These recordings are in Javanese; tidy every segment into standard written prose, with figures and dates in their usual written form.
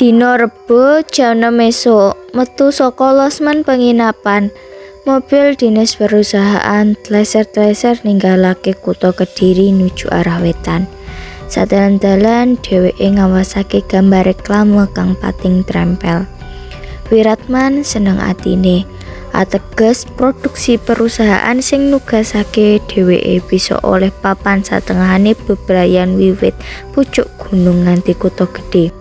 Dina Rebo jam 6 esuk, metu saka losmen penginapan. Mobil dinas perusahaan tleser-tleser ninggalake kutha Kediri nuju arah wetan. Sadalan-dalan dheweke ngawasake gambar reklame kang pating trempel. Wiratman seneng atine. Ateges produksi perusahaan sing nugasake dheweke bisa oleh papan satengahane bebrayan wiwit pucuk gunung nganti kutha gedhe.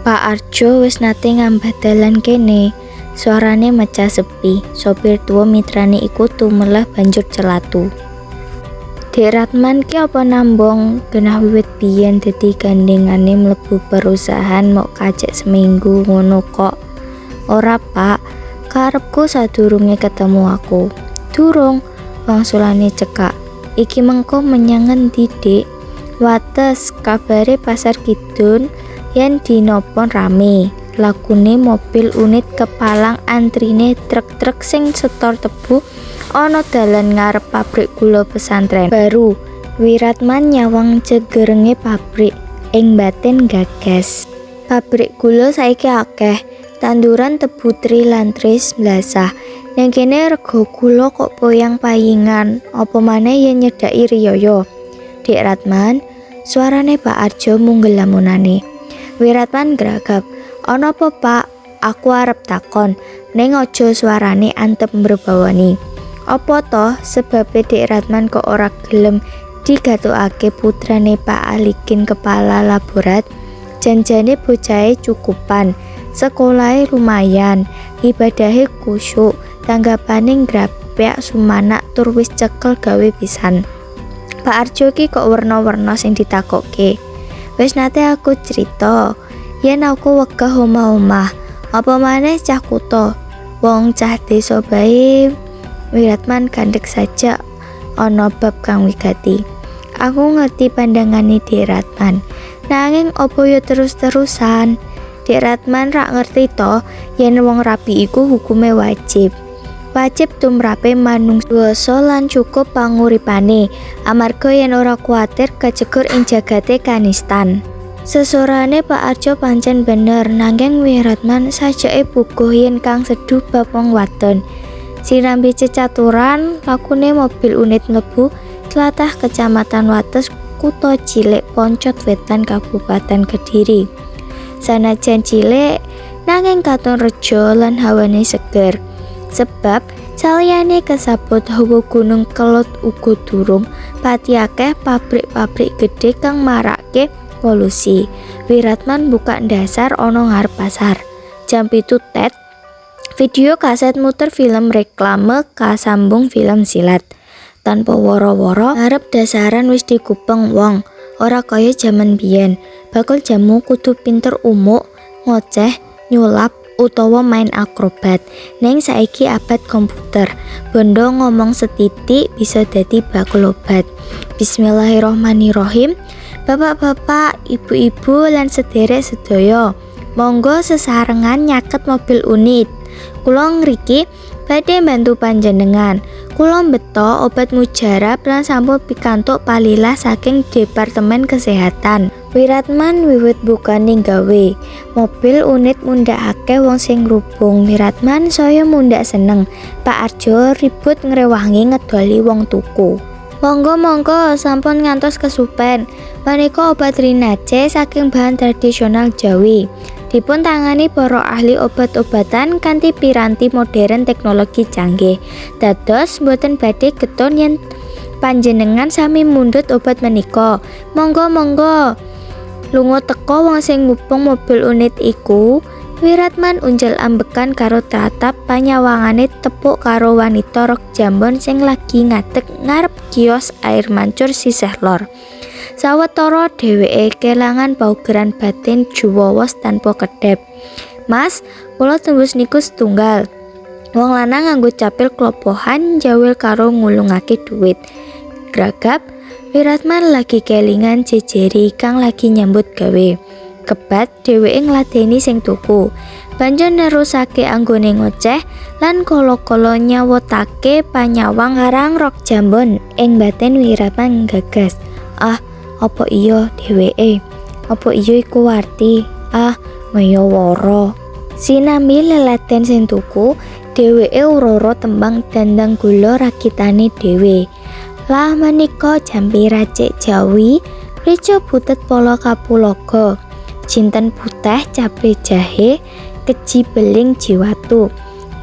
Pak Arjo wis nate ngambah dalan kene. Suarane mecah sepi. Sopir tuwa mitrane iku tumelah banjur celatu. Dek Ratman ki apa nambung genah wiwit biyen dadi gandengane mlebu perusahaan mok kacek seminggu ngono kok. Ora, Pak. Karepku sadurunge ketemu aku. Durung, wangsulane cekak. Iki mengko menyang ngendi, Dik? Wates, kabare Pasar Kidul yen dina pon rame. Lakune mobil unit kepalang antrine truk-truk sing setor tebu ana dalan ngarep pabrik gula Pesantren Baru. Wiratman nyawang cegerenge pabrik ing batin gagas. Pabrik gula saiki akeh. Tanduran tebu tri lan tris mblasah. Ning kene rega gula kok poyang-payingan, apa maneh yen nyedhaki riyaya. Dik Ratman, suarane Pak Arjo munggel lamunane. Wiratman gragap. Ana apa, Pak? Aku arep takon, ning aja suarane antep mbrebawani. Apa toh sebabe Dik Ratman kok ora gelem digatukake putrane Pak Alikin kepala laborat? Janjane bocahe cukupan, sekolahe lumayan, ibadahe kusyuk, tanggapane ngrapyak sumanak tur wis cekel gawe pisan. Pak Arjo ki kok werna-werna sing ditakokke. Wis nate aku crita yen aku wegah omah-omah, apa maneh cah kutha. Wong cah desa bae. Wiratman kandhek saja ana bab kang wigati. Aku ngerti pandangane Dik Ratman. Nanging apa ya terus-terusan? Dik Ratman rak ngerti to yen wong rabi iku hukume wajib. Wajib tumrape manungsa lan cukup panguripane, amarga yen ora kuwatir kajegur ing jagate kanistan. Sesorane Pak Arjo pancen bener, nanging Wiratman sajake puguh yen kang seduh bab wong wadon. Sinambi cecaturan, lakune mobil unit mlebu tlatah Kecamatan Wates, kutha cilik Poncot Wetan, Kabupaten Kediri. Sanajan cilik, nanging katon reja lan hawane seger. Sebab saliyane kesabut hawa gunung Kelud uga durung pati akeh pabrik-pabrik gedhe kang marake polusi. Wiratman buka ndasar ana ngarep pasar. Jam 7 tet, video kaset muter film reklame kasambung film silat. Tanpa woro-woro, ngarep dasaran wis digubeng wong. Ora kaya jaman biyen. Bakul jamu kudu pinter umuk, ngoceh, nyulap, utawa main akrobat. Ning saiki abad komputer, bondo ngomong setitik bisa dadi bakul obat. Bismillahirrahmanirrahim. Bapak-bapak, ibu-ibu lan sederek sedaya, monggo sesarengan nyaket mobil unit. Kula ngriki badhe bantu panjenengan. Kula mbeta obat mujarab lan sampun pikantuk palilah saking Departemen Kesehatan. Wiratman wiwit bukane gawe. Mobil unit mundhak akeh wong sing ngrubung. Wiratman saya mundhak seneng. Pak Arjo ribut ngrewangi ngedoli wong tuku. Monggo monggo sampun ngantos kesupen. Menika obat Rinace saking bahan tradisional Jawi. Dipun tangani para ahli obat-obatan kanthi piranti modern teknologi canggih. Dados mboten badhe getun yen panjenengan sami mundhut obat menika. Monggo monggo. Lunga teka wong sing ngubeng mobil unit iku. Wiratman unjal ambekan karo tratap panyawangane tepuk karo wanita rok jambon sing lagi ngadeg ngarep kios air mancur sisih lor. Sawetara dheweke kelangan paugeran batin juwowos tanpa kedhep. Mas, kula tembus niku setunggal. Wong lanang nganggo capil klopohan jawil karo ngulungake duit. Gragap, Wiratman lagi kelingan jejeri kang lagi nyambut gawe. Kebat dheweke ngladeni sing tuku. Banjur nerusake anggone ngoceh lan kala-kala nyawotake panyawang marang rok jambon. Ing batin Wiratman gagas. Ah, apa iya dheweke? Apa iya iku Warti? Ah, Ngayawara. Sinambi leladen sing tuku, dheweke urara tembang dandang gula rakitane dhewe. Lah menika jampi racik Jawi, rica butet pala kapulaga, jinten puteh cabe jahe, keji beling jiwatu,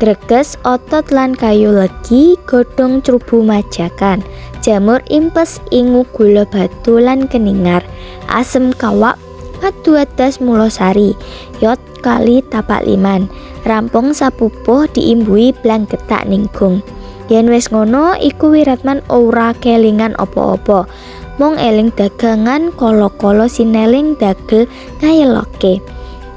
greges otot lan kayu legi, godhong trubu majakan, jamur impes ingu gula batu lan keningar, asem kawak, madu adas mulosari, yot kali tapak liman. Rampung sapupuh diimbuhi blang getak ninggung. Yen wis ngono iku Wiratman ora kelingan apa-apa. Mung eling dagangan kala-kala sineling dagel ngayeloke.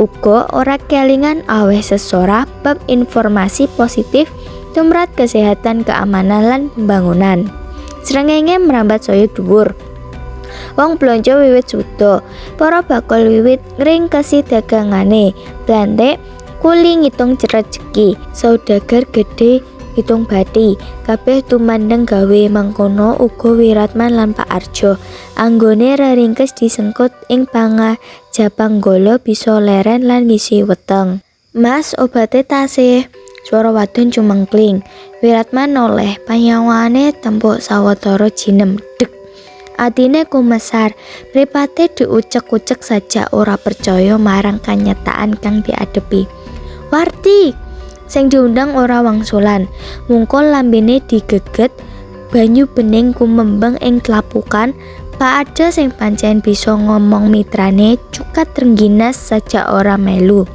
Uga ora kelingan aweh sesora bab informasi positif tumrap kesehatan, keamanan lan pembangunan. Srengenge mrambat saya dhuwur. Wong blonjo wiwit suda, para bakul wiwit ngringkesi dagangane. Blantik kuli ngitung rejeki, saudagar gedhe ngitung bathi, kabeh tumandang gawe mangkono uga Wiratman lan Pak Arjo. Anggone reringkes disengkut ing pangajapanggala bisa leren lan ngisi weteng. Mas, obate tasih. Swara wadon cumengkling. Wiratman noleh, panyawane tempuk sawetara jinem. Dek. Atine kumesar, mripate diucek-ucek sajak ora percaya marang kanyataan kang diadepi. Warti! Sing diundang ora wangsulan. Mungkul lambene digeget, banyu bening kumembeng ing tlapukan. Pak Arjo sing pancen bisa ngomong mitrane cukat trengginas sajak ora melu.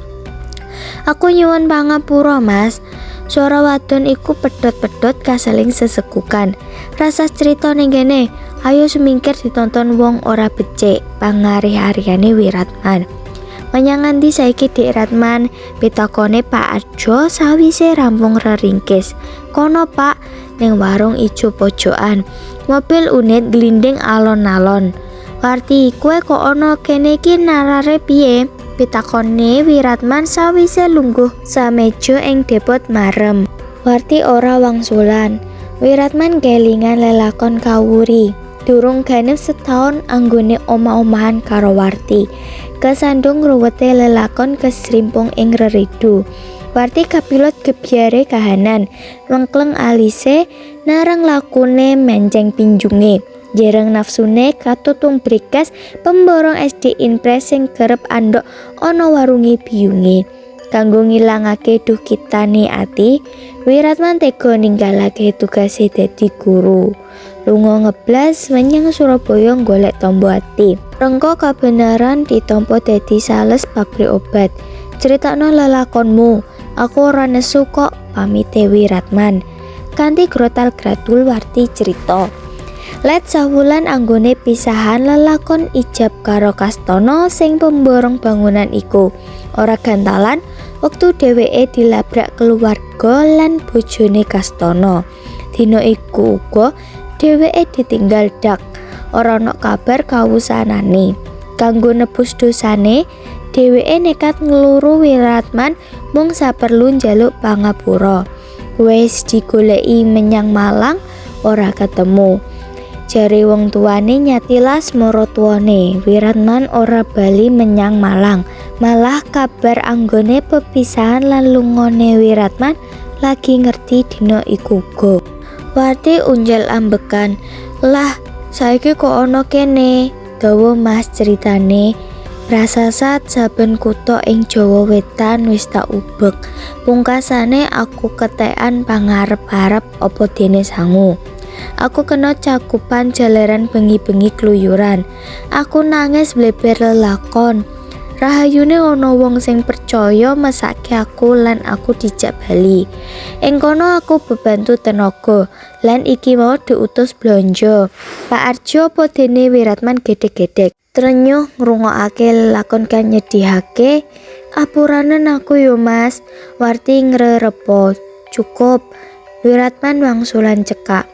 Aku nyuwun pangapura, Mas. Swara wadon iku pedhot-pedhot kaseling sesegukan. Rasah crita ning kene, ayo sumingkir ditonton wong ora becik, pangarih-arihane Wiratman. Menyang ngendi saiki Dik Ratman? Pitakone Pak Arjo sawise rampung reringkis. Kono Pak, ning warung ijo pojokan. Mobil unit glinding alon-alon. Warti, kowe kok ana kene iki narare piye? Pitakone Wiratman sawise lungguh sameja ing depot marem. Warti ora wangsulan. Wiratman kelingan lelakon kawuri. Durung ganep setaun anggone omah-omahan karo Warti. Kesandung ruwete lelakon kesrimpung ing reridu. Warti kapilot gebyare kahanan, mengkleng alise narang lakune menceng pinjunge. Jereng nafsune katutung brikes pemborong SD Inpres sing kerep andhok ana warunge biyunge. Kanggo ngilangake duhkitane ati, Wiratman tega ninggalake tugase dadi guru. Lunga ngeblas menyang Surabaya golek tombo ati. Rengka kabenaran ditampa dadi sales pabrik obat. Critakno lelakonmu, aku ora nesu kok, pamite Wiratman. Kanthi grotal gratul Warti crita. Let sawulan anggone pisahan lelakon ijab karo Kastono sing pemborong bangunan iku. Ora gantalan wektu dheweke dilabrak keluarga lan bojone Kastono. Dina iku uga dheweke ditinggal dak. Ora ana kabar kawusanane. Kanggo nebus dosane, dheweke nekat ngluru Wiratman mung saperlu njaluk pangapura. Wis digoleki menyang Malang ora ketemu. Jare wong tuane nyatilas maratuwane, Wiratman ora bali menyang Malang. Malah kabar anggone pepisahan lan lungane Wiratman lagi ngerti dina iku uga. Warti unjal ambekan. Lah, saiki kok ana kene? Dawa Mas critane. Prasasat saben kutha ing Jawa Wetan wis tak ubek. Pungkasane aku ketekan pangarep-arep apa dene sangu. Aku kena cakupan jalaran bengi-bengi kluyuran. Aku nangis bleber lelakon. Rahayune ana wong sing percaya mesake aku lan aku dijak bali. Ing kono aku bebantu tenaga lan iki mau diutus blonjo. Pak Arjo apa dene Wiratman gedhek-gedhek. Trenyuh ngrungokake lelakon kang nyedihake. Apuranen aku yo Mas. Warti ngrerepa. Cukup. Wiratman wangsulan cekak.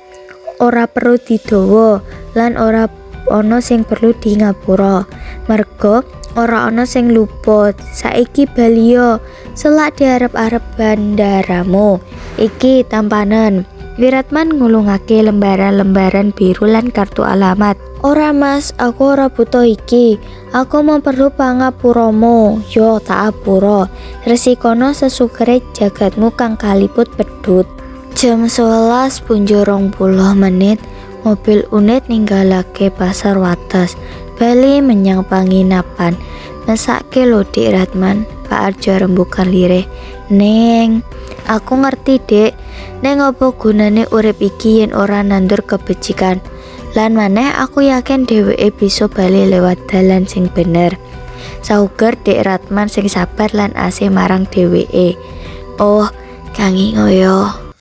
Ora perlu didawa lan ora ana sing perlu di ngapura. Merga ora ana sing luput. Saiki baliya, selak diarep-arep bandaramu. Iki tampanen. Wiratman ngulungake lembaran-lembaran biru lan kartu alamat. "Ora, Mas, aku ora butuh iki. Aku mung perlu pangapuramu." "Yo tak apura. Resikono sesugere jagatmu kang kaliput pedhut." Jam 11 punjul 20 menit, mobil unit ninggalake Pasar Wates, bali menyang panginapan. "Mesake lho, Dik Ratman." Pak Arjo rembukan lirih. "Neng, aku ngerti, Dek. Neng, apa gunane urip iki yen ora nandur kebecikan? Lan maneh aku yakin dheweke bisa bali lewat dalan sing bener. Sauger Dek Ratman sing sabar lan asih marang dheweke." "Oh, kangi ngoyo."